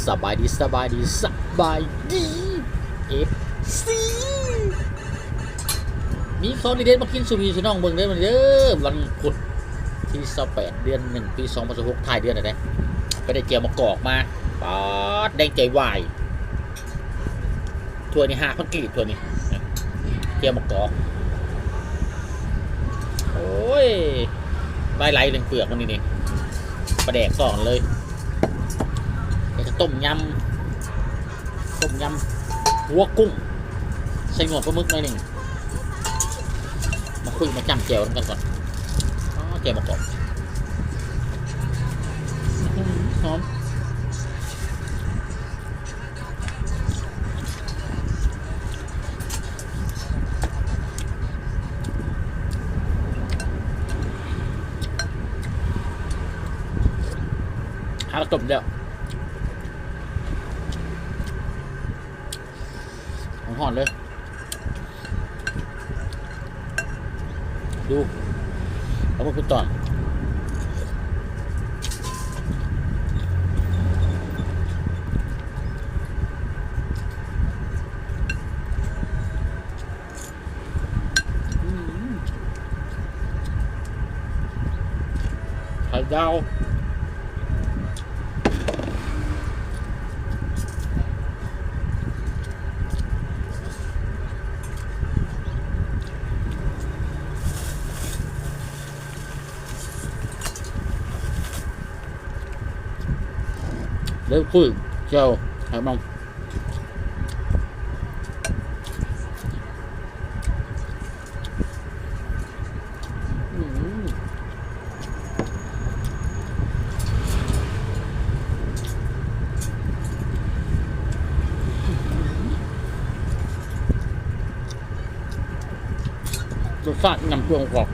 ສະບາຍດີ ສະບາຍດີ ສະບາຍດີ ເອັຟຊີ ມີຂອງດີເດັດມາກິນສູ່ພີ່ສູ່ນ້ອງເບິ່ງເດີ ມື້ນີ້ເດີ ວັນພຸດທີຊາວແປດ ເດືອນໜຶ່ງ ປີສອງພັນຊາວຫົກ ທ້າຍເດືອນແລ້ວເດ້ ໄປໄດ້ແຈ່ວມະກອກມາ ປາດ ແດງໃຈວາຍ ຖ້ວຍນີ້ຫ້າພັນກີບ ຖ້ວຍນີ້ ແຈ່ວມະກອກ ໂອ້ຍ ຫຼາຍໆ ເລື່ອງເປືອກມັນນີ້ນີ້ ປາແດກຊອກເລີຍ ແລ້ວກໍຕົ້ມຍຳ ຕົ້ມຍຳຫົວກຸ້ງ ໃສ່ໜວດປາໝຶກໜ້ອຍໜຶ່ງ ມາຄຸຍມາຈ້ຳແຈ່ວນຳກັນກ່ອນ ອໍ ແຈ່ວມະກອກ ຫອມ. ຫາກະຕົ້ມແລ້ວ ຮ້ອນໆ ເລີຍ. ດູ ປາໝຶກເປັນຕອນ ອືມ ໄຂ່ດາວ. ເລີຍຄຸຍແຈ່ວໃຫ້ມັນ ອືມ ລົດຊາດນ້ຳຕົວມະກອກ.